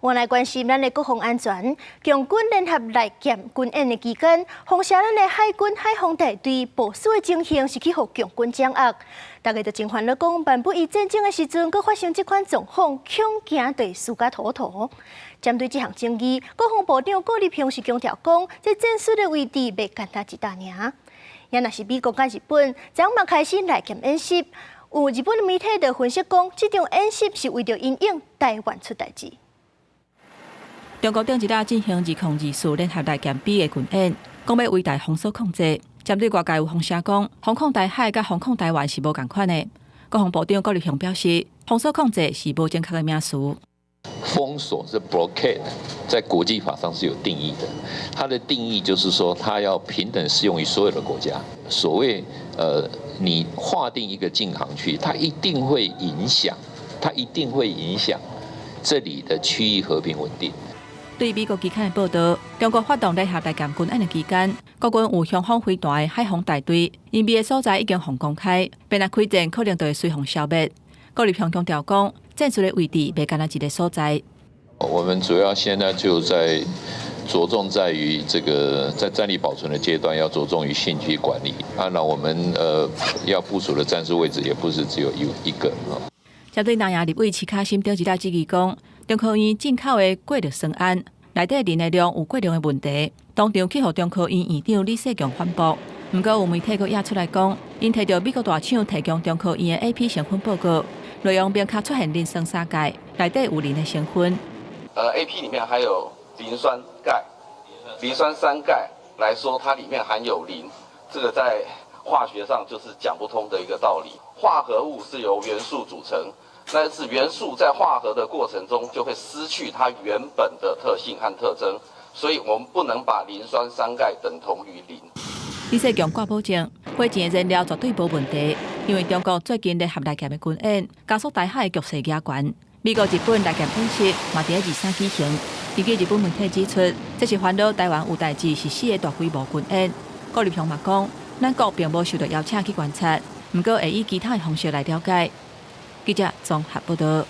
我來關心咱的國防安全，共軍聯合來艦軍演的期間，封殺咱的海軍海防大隊部署的情形是去予共軍掌握。大家就真煩惱講，萬不一戰爭的時陣，閣發生這款狀況，恐驚會輸甲塗塗。針對這項爭議，國防部長郭立雄是強調講，這戰術的位置袂簡單一搭爾。也若是美國佮日本，昨嘛開始來艦演習，有日本的媒體就分析講，這場演習是為著因應台灣出代誌。中國頂一日進行2024聯合來艦 B 的軍演，講欲圍台封鎖控制。針對外界有風聲講，封控台海佮封控台灣是無仝款的。國防部長郭立雄表示，封鎖控制是無正確的名詞。封鎖是 blockade，在國際法上是有定義的。它的定義就是說，它要平等適用於所有的國家。所謂你劃定一個禁航區，它一定會影響，它一定會影響這裡的區域和平穩定。對美國期刊的報導，中國發動聯合來艦軍演的期間，國軍有雄風飛彈的海防大隊，隱秘的所在已經予公開，變來開戰可能就會隨予消滅。郭立雄強調講，戰術的位置袂干焦一个所在。我們主要現在就在着重在於這個在戰力保存的階段，要着重於信息管理。啊，那我們要部署的戰術位置也不是只有一個啊。針對南亞立委徐卡心頂一日質疑講，中科院進口的過氯酸銨內底磷的量有過量的問題，當場去予中科院院長李世強反駁。毋過有媒體閣掖出來講，𪜶提著美國大廠提供中科院的 A P 成分報告，內容明確出現磷酸三鈣內底有磷的成分。 A P 裡面含有磷酸鈣、磷酸三鈣來說，它裡面含有磷，這個在化學上就是講不通的一個道理。化合物是由元素組成，但是元素在化合的過程中就會失去它原本的特性和特徵，所以我們不能把磷酸三鈣等同於磷。李世強掛保證，火箭的燃料絕對無問題，因為中國最近聯合來艦的軍演，加速台海的局勢加懸。美國、日本來艦演習嘛佇23舉行。根據日本媒體指出，這是煩惱台灣有代誌實施的大規模軍演。郭立雄嘛講，咱國並無受到邀請去觀察，毋過會以其他的方式來了解。記者綜合報導。